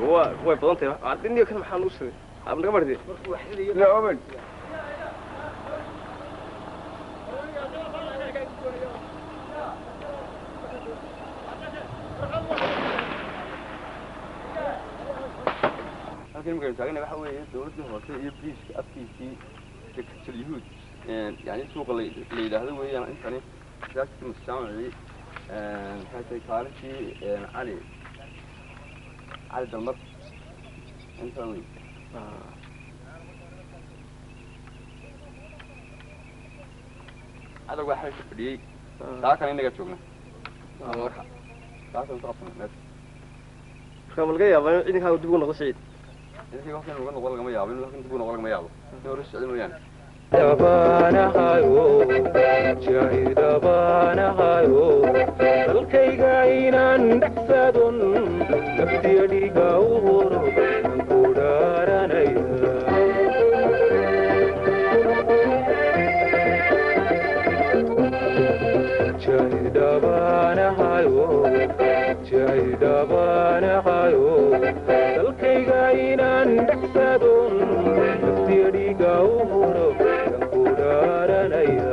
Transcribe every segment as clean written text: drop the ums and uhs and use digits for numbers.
هو هو بدنتي عدني كان maxaa lagu sameeyay ab naga mardi la open halkan markaan taagnay waxa weeye dawladda hoose iyo booliiska afkiisii degta yahuud yani suuqa la yiraahdo weeyaan intani masaajidka mustacmali maxay tahay kaalintii cali cali dalmar intan wey adag waa xalka fadhiyey saakan inaga joogna marka saakan ku qabsan meesha marka ma laga yaabaa in ciidankaagu dib ugu noqdo Siciid ciidankayga halkan uga noqdo lagama yaabo inuu halkan dib ugu noqdo lagama yaabo in hore socdo mooyaane dalkayga inaan dhexsadon naftiya dhiiga u horo aan ku dhaaranaya dalkayga inaan dhexsadon naftiya dhiiga u horo aan ku dhaaranaya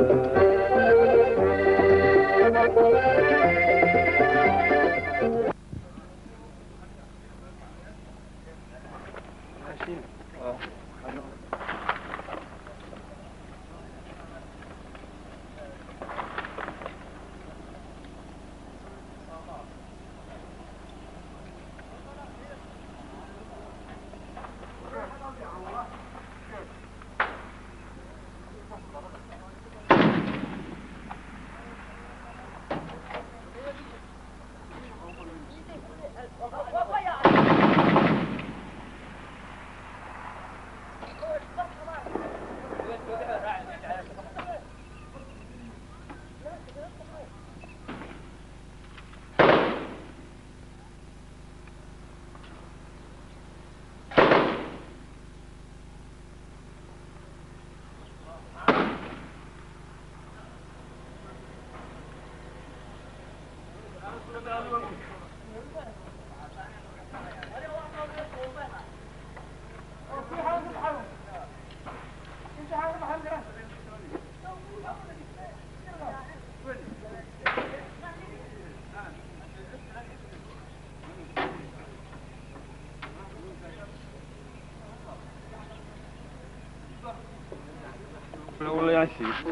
Magaciisi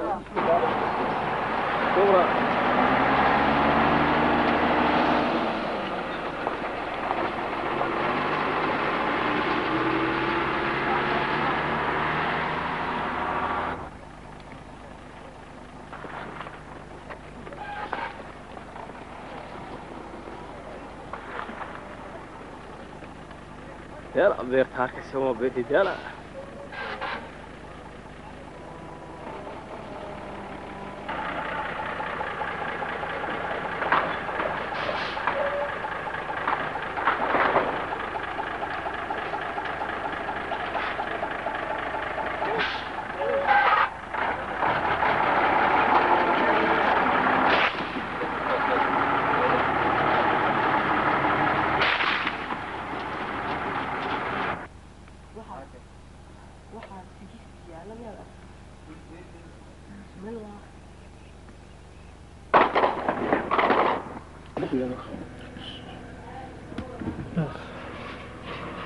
Cobra. Yala beerta arkaysa waa beertii yala.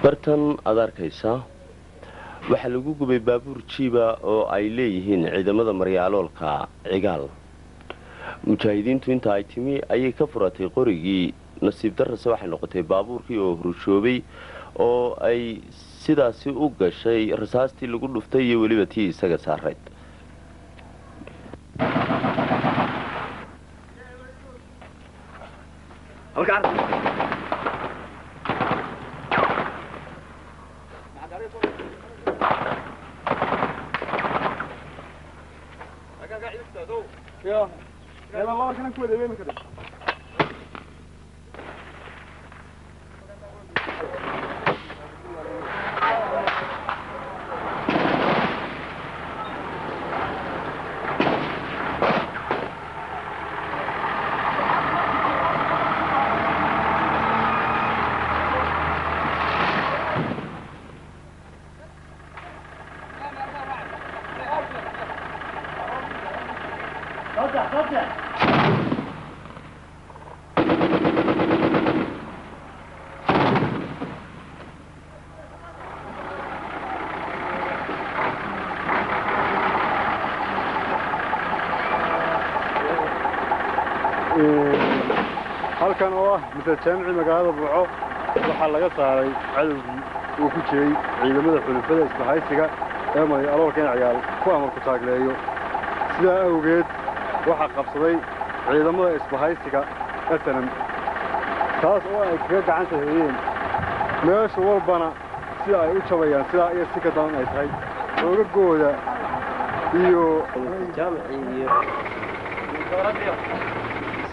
Bartan aad arkaysaa waxaa lagu gubay baabuur jiiba oo ay leeyihiin ciidamada maryaaloolka Cigaal. Mujaahidiintu inta ay timi ayay ka furatay qorigii, nasiib darrase waxay noqotay baabuurkii oo hurushoobay oo ay sidaasi u gashay rasaastii lagu dhuftay iyo weliba tii isaga saarayd. Halkan oo ah masal jaamici magaalada Burco waxaa laga saaray cadowgii uu ku jiray ciidamada xulufada isbahaysiga ee maray aloolka in Cigaal ku amar ku taagleeyo. Sidaa awgeed waxaa qabsaday ciidamada isbahaysiga SNM, taas oo ay kaga gacan saheeyeen meesha walbana sida ay u jabayaan sidaa iyo si ka daran ay tahay xoogagooda iyo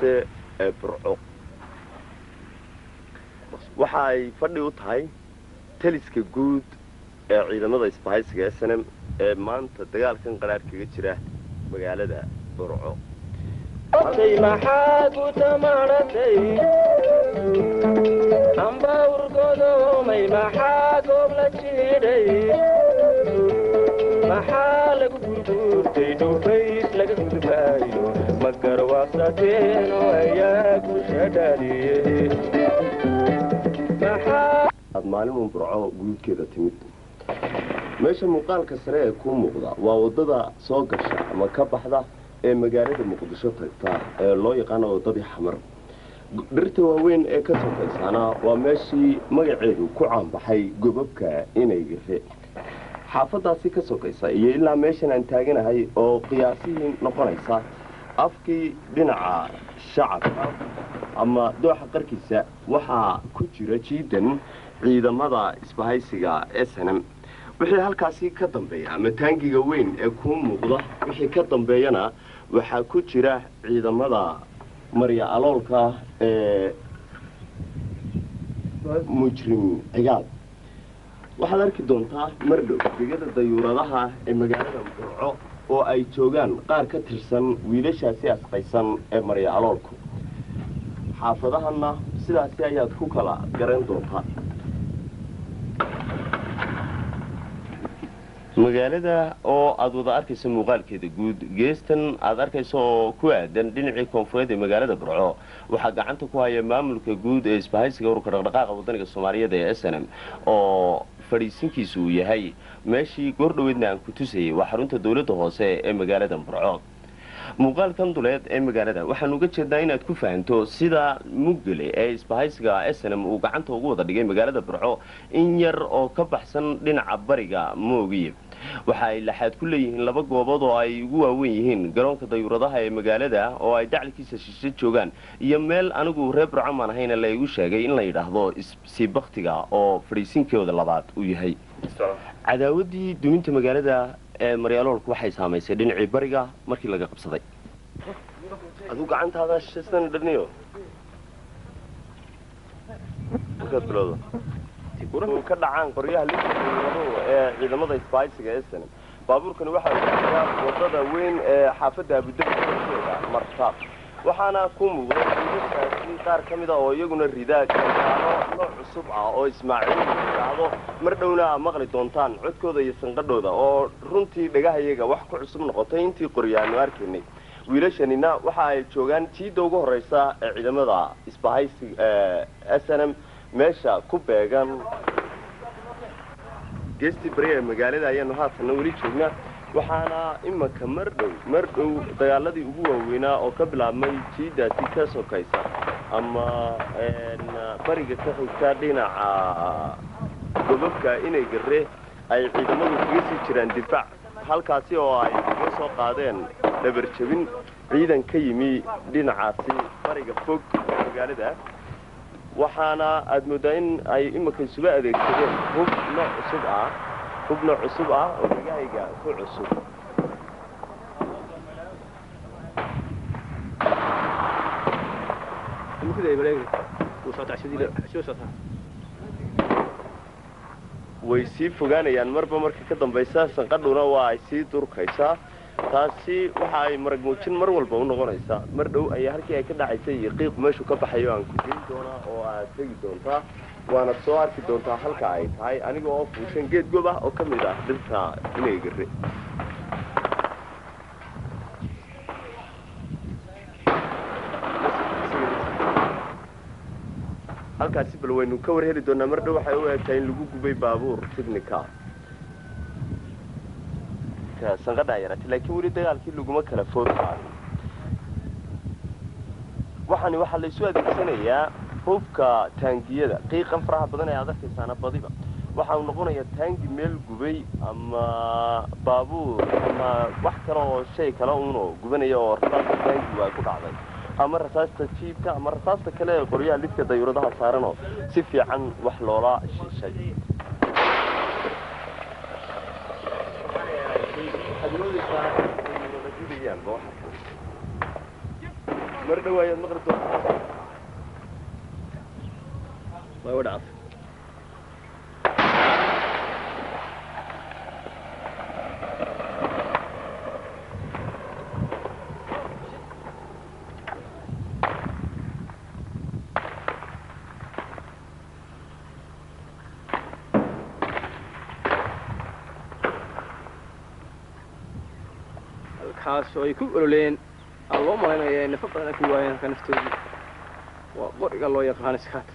ee Burco. Waxa ay fadhi u tahay taliska guud ee ciidamada isbahaysiga SNM ee maanta dagaalkan qaraar kaga jira magaalada Burco. Maxaa ku tamaratay amba urgodoomay, maxaa goob la jiidhay, maxaa lagu gurguurtay dhufays laga gudbaayo, ma garwaaqsateeno ayaa gusha dhaliyey. Aad maalin uun Burco guudkeeda timid, meesha muuqaalka sare ee kuu muuqda waa waddada soo gasha ama ka baxda ee magaalada Muqdisho tagta ee loo yaqaano waddadii Xamar. Dhirta waaweyn ee ka sokaysaana waa meeshii magaceedu ku caanbaxay gobabka inay gire. Xaafadaasi ka sokaysa iyo ilaa meeshan aan taaganahay oo qiyaasihii noqonaysa afkii dhinaca shacabka ama dooxa qarkiisa waxaa ku jira jiidan ciidamada isbahaysiga SNM. Wixii halkaasi ka dambeeya ama taangiga weyn ee kuu muuqda wixii ka dambeeyana waxaa ku jira ciidamada marya aloolka ee mujrim Cigaal. Waxaad arki doontaa mar dhow digada dayuuradaha ee magaalada Burco oo ay joogaan qaar ka tirsan wiilashaasi asqaysan ee marya aloolku. Xaafadahanna sidaasi ayaad ku kala garan doontaa. Magaalada oo aad wada arkayso muuqaalkeeda guud, geestan aad arkayso oo ku aadan dhinacii koonfureed ee magaalada Burco waxaa gacanta ku haya maamulka guud ee isbahaysiga ururka dhaqdhaqaaqa wadaniga Soomaaliyeed ee SNM oo Fadhiisinkiisu uu yahay meeshii goordhoweedna aan ku tusayay, waa xarunta dowladda hoose ee magaalada Burco. Muuqaalkan duleed ee magaalada waxaan uga jeednaa inaad ku fahanto sida muggele ee isbahaysiga SNM uu gacanta ugu wada dhigay magaalada Burco in yar oo ka baxsan dhinaca bariga moogiye. Waxa ay laxaad ku leeyihiin laba goobood oo ay ugu waaweyn yihiin garoonka dayuuradaha ee magaalada oo ay dacalkiisa shishe joogaan, iyo meel anigu reer Burco maan ahayna la igu sheegay in la yidhaahdo siibaktiga oo fadhiisinkooda labaad uu yahay. Cadaawaddii duminta magaalada ee Maryaaloolku waxay saamaysay dhinacii bariga markii laga qabsaday. Aduu gacantaada shishan dhaniyo markaad bilowdo ka dhacaan qoryaha lidayuuraduhu ee ciidamada isbahaysiga ee SNM. Baabuurkani waxa uu jiraa wadada weyn ee xaafadda Abudabi horteeda marta, waxaana ku muuqda wiilashaasi qaar ka mid a oo iyaguna rida gantaalo nooc cusub ah oo Ismaaciil yidhaahdo. Mar dhowna aad maqli doontaan codkooda iyo sanqadhooda oo runtii dhagahayaga wax ku cusub noqotay intii qoryaanu arkaynay. Wiilashanina waxa ay joogaan jiidda ugu horeysa ee ciidamada isbahaysiga SNM meesha ku beegan. Geestii bari ee magaalada ayaanu haatanna weli joognaa, waxaana imanka mar dhow mar dhow dagaaladii ugu waaweynaa oo ka bilaabmay jiiddaasi ka sokaysa ama bariga ka xigta dhinaca gobobka inay garre ay ciidamadu kaga sii jiraan difaac, halkaasi oo ay kaga soo qaadeen dhabarjabin ciidan ka yimi dhinacaasi bariga fog magaalada. Waxaana aad mooddaa in ay imanka isuba adeegsadeen hub nooc cusub ah, hub nooc cusub ah oo dhagahayga ku cusub. Way sii fogaanayaan marba marka ka dambaysa, sanqadhuna waa ay sii durkaysaa. Taasi waxa ay marag muujin mar walba u noqonaysaa. Mar dhow ayaa halkii ay ka dhacaysay iyo qiiqu meeshuu ka baxayo aan ku geyn doonaa oo aad tegi doontaa, waanad soo arki doontaa halka ay tahay, aniga oo fuushan geed gob ah oo ka mid ah dhirta inay garre. Halkaasi bal waynu ka war heli doonaa mar dhow. Waxay u egtahay in lagu gubay baabuur tignika. Sanqadhaa yaraatay, laakiin weli dagaalkii laguma kala food qaadin. Waxaani waxaa laysu adeegsanayaa hubka taangiyada. Qiiqan faraha badan ee aad arkaysaana badiba waxa uu noqonayaa taangi meel gubay ama baabuur ama wax kale oo shay kale uunoo gubanaya oo rasaasta taangigu ay ku dhacday, ama rasaasta jiibka ama rasaasta kale ee qoryaha lidka dayuuradaha saaranoo si fiican wax loola shishay. Mar dhow ayaad maqli doontaa. Way u dhacday. Halkaas oo ay ku ololeen aa loo malaynaya nafo badan ay ku waayeen halka naftoodii. Waa qoriga loo yaqaan iskaat.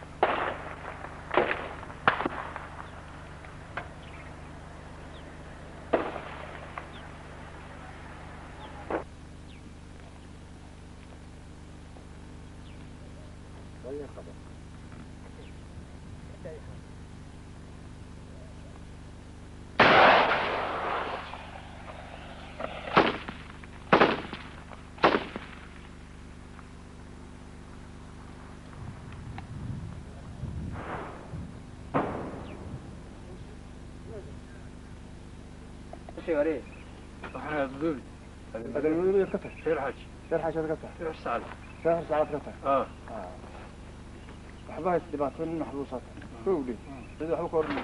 Waxba hays dhibaatoonin maxbuusaad kowdhe cid waxba ka odhan.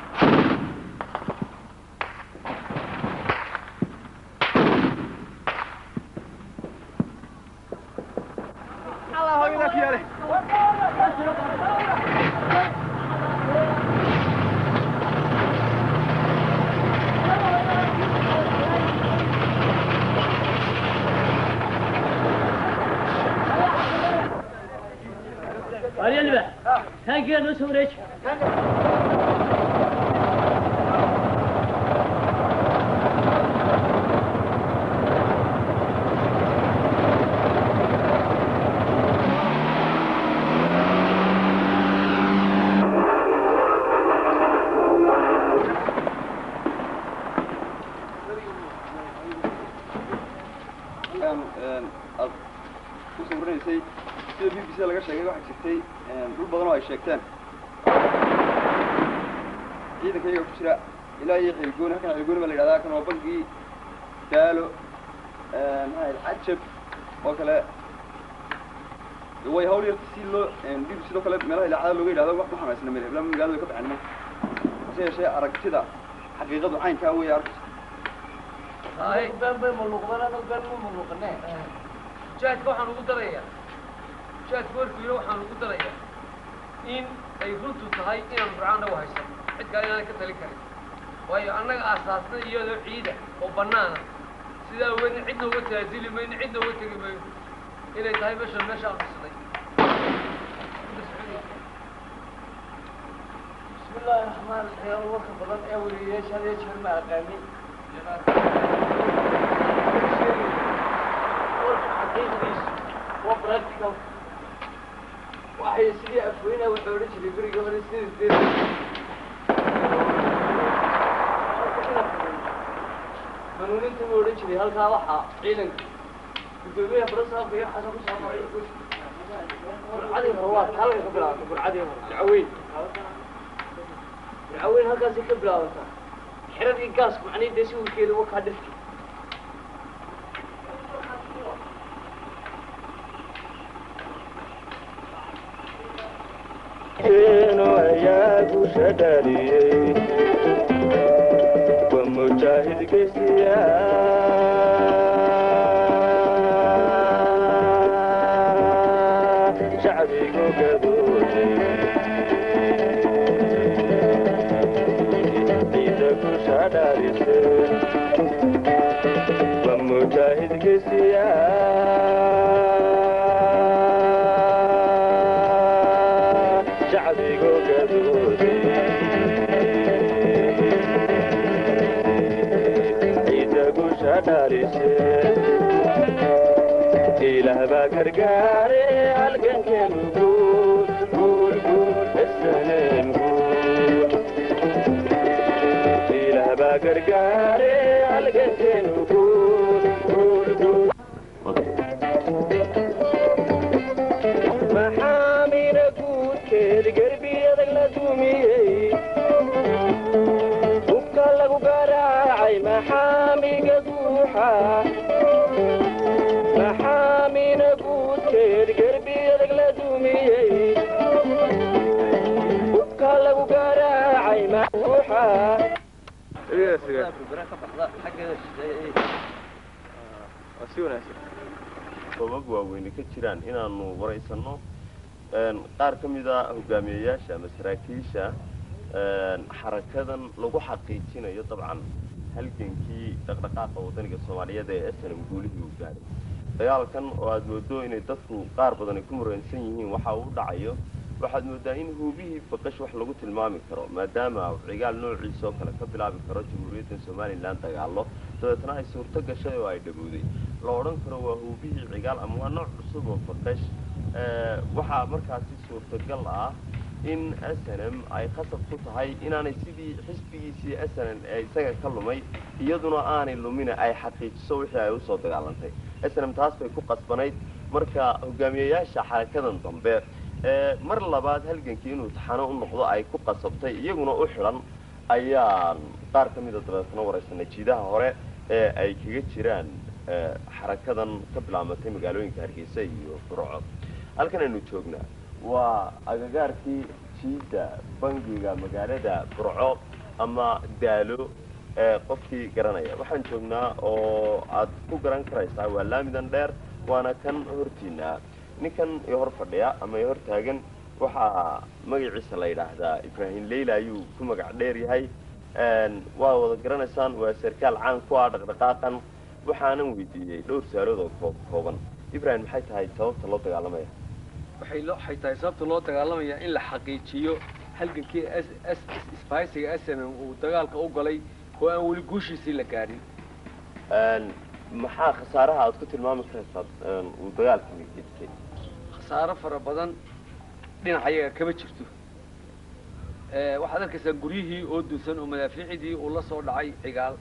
Taangiga noo soo wareeji. Sheegay waxaa jirtay dhul badan oo ay sheegteen ciidanka iyaga ku jira ilaa iyo Ceelgooni. Halkan Ceelgooni baa la yidhahdaa, kan waa bangii Daalo, maxaa Cajab oo kale. Way hawl yarta si loo dhib. Sidoo kale meelaha ilaacada looga yidhahdo wax ma xamaysna meel hebla magaalada way ka baxeen nimanka, hase yeeshee aragtida xaqiiqadu caynkaa weeye arkaysa. Been bay maluuqdeen, anagu been ma maluuqane. Mujaahidka waxaan ugu darayaa, mujaahidka warkiina waxaan ugu darayaa in ay runtu tahay inaan Burcaan nagu haysano, cid kale inaanay ka talin karin, waayo annaga aasaasna iyadoo ciida oo bannaana. Sidaa awgeedna cidna uga tanaasuli mayno, cidna uga tegi mayno, inay tahay meeshan meesha aan dhisnay. Bismi illaahi raxmaan raxiim. Warka badan ee weriyayaasha had iyo jeer ma aqaanin. Warka xaqiiqdiisu waa practical. Waxay sidii Afweynaha wuxuu odhan jiray berigii hore sidii sideed marka ina furay hanuuninta buu odhan jiray. Halkaa waxaa ciidanka guddoomiyaha barasaabka iyo xasan kusoo maray. Burcadii hore waa halkay ka bilaabanta. Burcadii hore Burcaweyn, Burcaweyn halkaasay ka bilaabantaa. Xiradii gaasku macnihii dee sawirkeeda wakaa dhirti. Ayaa guusha dhaliyey, waa mujaahid gesiya, shacbigu gadootay, ciida guusha dhalise, waa mujaahid gesiya, shacbigu gadooday, ciida guusha dhalise. Ilaah baa gargaare, halgankeenu guul guul guul, SNM guul. Ilaah baa gargaare, halgankeenu guul guul guul. Maxaamina guudkeed gerbi adag la dumiyey, hubka lagu garaacay maxaamiga guuxa. Maxaamina guudkeed gerbi adag la dumiyey, hubka lagu garaacay guuxa. Berbera ka baxda xaggeeda shisheeye. Waa si wanaagsan. Sabab waaweyne ka jiraan inaanu waraysanno qaar ka mida hogaamiyeyaasha ama saraakiisha xarakadan lagu xaqiijinayo dabcan halgankii dhaqdhaqaaqa wadaniga Soomaaliyeed ee SNM guulihii uu gaaray. Dagaalkan oo aada moodo inay dadku qaar badan ay ku muransan yihiin waxa uu dhacayo, waxaad moodaa in huubihii Baqash wax lagu tilmaami karo, maadaama Cigaal noociisa oo kale ka bilaabi karo Jamhuuriyadda Somalilan dagaallo, dabeetna ay suurto gashay oo ay dhawowday, la odhan karo waa huubihii Cigaal ama waa nooc cusub oo Baqash. Waxaa markaasi suurtagal ah in SNM ay khasab ku tahay inaanay sidii xisbigiisii SNM ee isaga ka lumay iyaduna aanay lumina, ay xaqiijiso wixii ay usoo dagaalantay SNM. Taas bay ku qasbanayd. Marka hogaamiyeyaasha xarakadan dambe ee mar labaad halgankii inuu taxano u noqdo ay ku qasabtay, iyaguna u xidhan, ayaan qaar ka mida dabeetna waraysanay jiidaha hore ee ay kaga jiraan xarakadan ka bilaabmatay magaalooyinka Hargeysa iyo Burco. Halkan aynu joognaa waa agagaarkii jiidda bangiga magaalada Burco ama Daalo ee qofkii garanaya. Waxaan joognaa oo aad ku garan karaysaa waa laamidan dheer, waana kan hortiinaa. Ninkan i hor fadhiya ama i hor taagan waxaa magaciisa la yidhaahdaa Ibraahim Leyla ayuu ku magac dheer yahay. Waa wada garanaysaan, waa sarkaal caan ku ah dhaqdhaqaaqan. Waxaanan weydiiyey dhowr su-aalood oo koob kooban. Ibrahim, maxay tahay sababta loo dagaalamaya? Waxay tahay sababta loo dagaalamaya in la xaqiijiyo halgankii S S isbahaysiga SNM uu dagaalka u galay oo aan weli guushiisii la gaadhin. Maxaa khasaaraha aad ku tilmaami karaysaa uu dagaalkani geystay? Khasaaro fara badan dhinac ayaga kama jirto. Waxaad arkaysaa guryihii oo dunsan oo madaafiicdii uu la soo dhacay Cigaal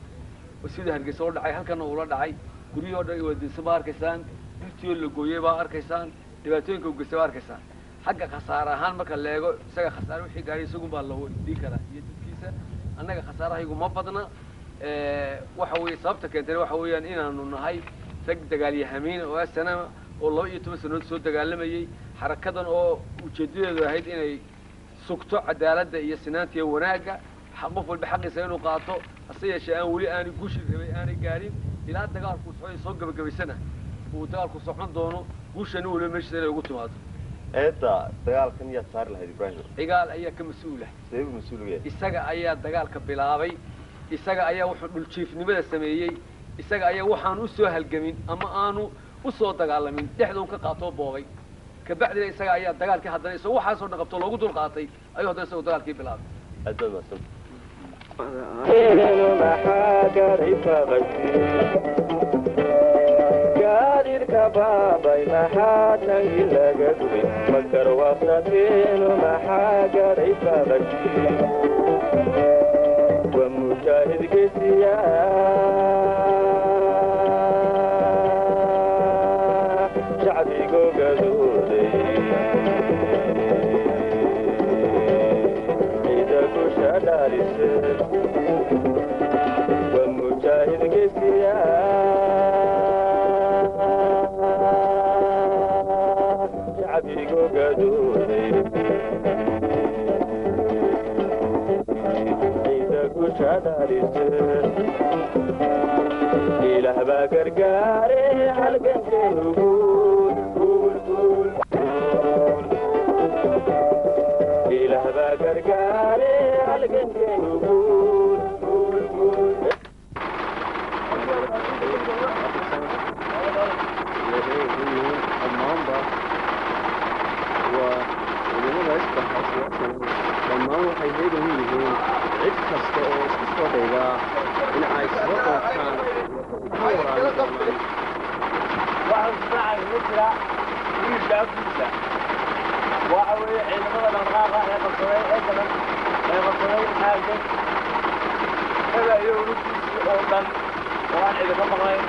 oo sida Hargeysa oo dhacay, halkana uula dhacay. Guryihii oo dhan waa dunsan baa arkaysaan, dhirtii oo la gooyey baa arkaysaan, dhibaatooyinka uu geystay baa arkaysaan. Xagga khasaare ahaan marka la eego, isaga khasaare wixii gaadhay isagun baa la weydiin karaa iyo dadkiisa. Annaga khasaarahaygu ma badna. Waxa weeye sababta keentayna waxa weeyaan inaanu nahay rag dagaalyahamiin oo asanama oo 12 sanood soo dagaalamayey xarakadan oo ujeedadeedu ahayd inay sugto cadaaladda iyo sinaanta iyo wanaagga, qof walba xaqiisa inuu qaato. Hase yeeshee aan weli aanay guushi rabay aanay gaadhin ilaa dagaalku socday soo gebagabaysana uu dagaalku socon doono, guushani weliba meeshiisa inay ugu timaado. Eedda dagaalkan yaad saari lahayd, Ibraahim? Cigaal ayaa ka mas-uula. Sidee buu mas-uul uga yahay? Isaga ayaa dagaalka bilaabay, isaga ayaa wuxuu dhuljiifnimada sameeyey, isaga ayaa waxaan u soo halgamin ama aanu u soo dagaalamin dhexdoon ka qaatoo boobay. Kabacdina isaga ayaa dagaalkii haddana isagoo waxaasoo dhan qabto loogu dul qaatay ayuu haddana isagoo dagaalkii bilaabay. Aad baad mahadsan. Maxaa garay faqasi gaadiidka baabay? Maxaa tangi laga gubay? Makar waafsateenu maxaa garay faqasi? Waa mujaahid gesiya shacbigo gadooday ciida gusha dhaalise. Waa mujaahid gesiya shacbigo gadooday ciida gusha dhaalise. Ilaah baa gargaare halgankeenu guul guul guul guul. Ilaah baa gargaare halgankeenu guul guul guul. Dhammaanba waa ciidamada isbahaysiyaashan, dhammaan waxay heegan u yihiin cid kasta oo isku soo dayda in ay soo doortaan ka waraabin doonaan. Waxaa ismaaca kaga jira wiilka afkiisa waxa weeye ciidamada dhaqdhaqaaqa ee qabsaday ee badan ee qabsaday aaggan isaga iyo ururtiisii oo dhan oo aan cidi ka maqnayn.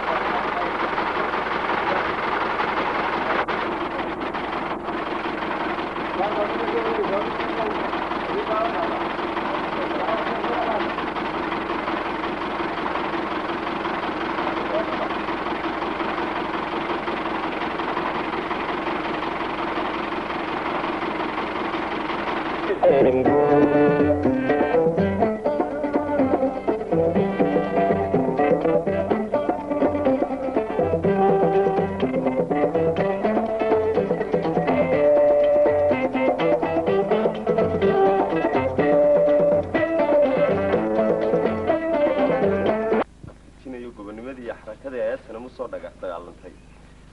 Jinayo gobonimadii iyo xarakadii ay SNM usoo dagaalantay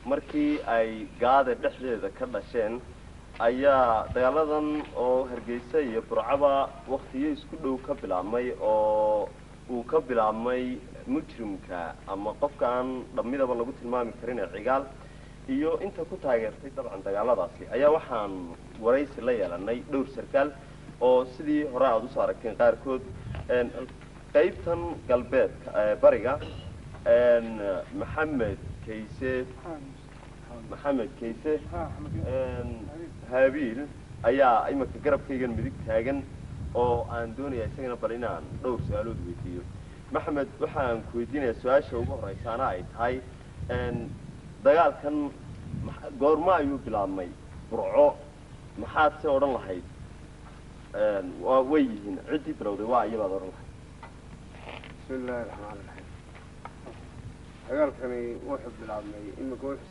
markii ay gaada dhexdeeda ka dhasheen ayaa dagaaladan oo Hargeysa iyo Burcaba waktiyo isku dhow ka bilaabmay oo uu ka bilaabmay mujrimka ama qofka aan dhammidaba lagu tilmaami karin ee Cigaal iyo inta ku taageertay. Dabcan dagaaladaasi ayaa waxaan waraysi la yeelanay dhowr sarkaal oo sidii hore aada usoo aragteen qaarkood qaybtan galbeedka bariga. Maxamed Kayse, Maxamed Kayse Haabiil ayaa iminka garabkaygan midig taagan oo aan doonaya isagana bal inaan dhowr su-aalood weydiiyo. Maxamed, waxaan ku weydiinayaa su-aasha ugu horeysaana ay tahay dagaalkan goorma ayuu bilaabmay Burco? Maxaad se odhan lahayd waa way yihiin ciddii bilowday waa iyabaad odhan lahayd? Bismi illaahi raxmaan raxiim. Dagaalkani wuxuu bilaabmay imika wuxuu